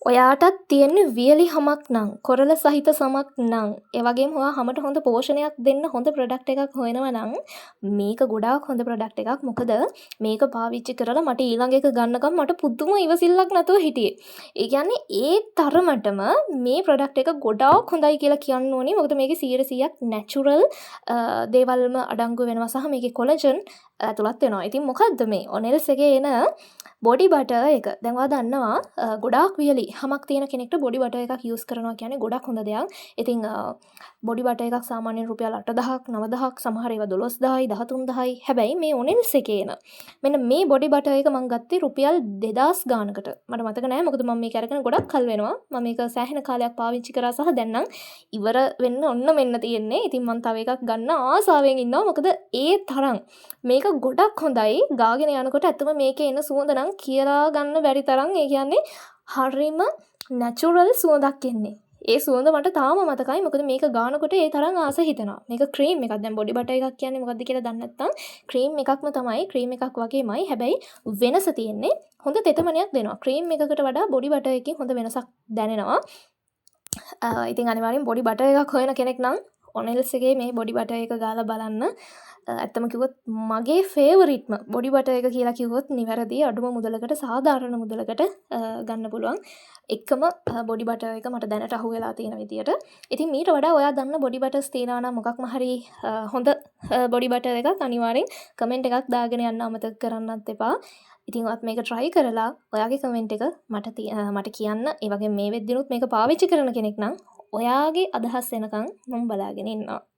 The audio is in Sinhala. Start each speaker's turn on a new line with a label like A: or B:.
A: ඔයාටත් තියෙන්නේ වියලි හමක් නම්, කොරළ සහිත සමක් නම්, ඒ වගේම ඔයා හමට හොඳ පෝෂණයක් දෙන්න හොඳ ප්‍රොඩක්ට් එකක් හොයනවා නම් මේක ගොඩාක් හොඳ ප්‍රොඩක්ට් එකක්. මොකද මේක පාවිච්චි කරලා මට ඊළඟ එක ගන්නකම් මට පුදුම ඉවසිල්ලක් නැතුව හිටියේ. ඒ කියන්නේ ඒ තරමටම මේ ප්‍රොඩක්ට් එක ගොඩාක් හොඳයි කියලා කියන්න ඕනි. මොකද මේකේ 100%ක් නැචරල් දේවල්ම අඩංගු වෙනවා සහ මේකේ කොලජන් ඇතුළත් වෙනවා. ඉතින් මොකද්ද මේ ඔනෙල්ස් එකේ එන බොඩි බටර් එක? දැන් ඔයා දන්නවා ගොඩාක් වියලි හමක් තියෙන කෙනෙක්ට බොඩි බටර් එකක් යූස් කරනවා කියන්නේ ගොඩක් හොඳ දෙයක්. ඉතින් බොඩි බටර් එකක් සාමාන්‍යයෙන් රුපියල් 8000ක්, 9000ක්, සමහර ඒවා 12,000යි, 13,000යි. හැබැයි මේ ඔනෙල්ස් එකේ එන මෙන්න මේ බොඩි බටර් එක මං ගත්තේ රුපියල් 2000 ගානකට. මට මතක නෑ, මොකද මම මේක අරගෙන ගොඩක් කල් වෙනවා. මම මේක සෑහෙන කාලයක් පාවිච්චි කරා සහ දැන් නම් ඉවර වෙන්න ඔන්න මෙන්න තියෙන්නේ. ඉතින් මං තව එකක් ගන්න ආසාවෙන් ඉන්නවා. මොකද ඒ තරම් මේක ගොඩක් හොඳයි. ගාගෙන යනකොට ඇත්තම මේකේ එන සුවඳ නම් කියලා ගන්න බැරි තරම්, ඒ කියන්නේ හරිම නැචරල් සුවඳක් එන්නේ. ඒ සුවඳ මට තාම මතකයි. මොකද මේක ගානකොට ඒ තරම් ආස හිතෙනවා. මේක ක්‍රීම් එකක්. දැන් බොඩි බටර් එකක් කියන්නේ මොකද්ද කියලා දන්නේ නැත්නම් ක්‍රීම් එකක්ම තමයි. ක්‍රීම් එකක් වගේමයි. හැබැයි වෙනස තියෙන්නේ හොඳ තෙතමනයක් දෙනවා. ක්‍රීම් එකකට වඩා බොඩි බටර් එකකින් හොඳ වෙනසක් දැනෙනවා. ඉතින් අනිවාර්යෙන් බොඩි බටර් එකක් හොයන කෙනෙක් නම් ඔනෙල්ස් එකේ මේ බොඩි බටර් එක ගාලා බලන්න. ඇත්තම කිව්වොත් මගේ ෆේවරිට්ම බොඩි බටර් එක කියලා කිව්වොත් නිවැරදි. අඩුම මුදලකට, සාධාරණ මුදලකට ගන්න පුළුවන් එකම බොඩි බටර් එක මට දැනට අහු වෙලා තියෙන විදියට. ඉතින් මීට වඩා ඔයා දන්න බොඩි බටර්ස් තියෙනවා නම්, මොකක්ම හරි හොඳ බොඩි බටර් එකක්, අනිවාර්යෙන් කමෙන්ට් එකක් දාගෙන යන්න අමතක කරන්නත් එපා. ඉතින් ඔයත් මේක try කරලා ඔයාගේ කමෙන්ට් එක මට කියන්න. ඒ වගේම මේ වෙද්දිනුත් මේක පාවිච්චි කරන කෙනෙක් නම් ඔයාගේ අදහස් එනකන් මම බලාගෙන ඉන්නවා.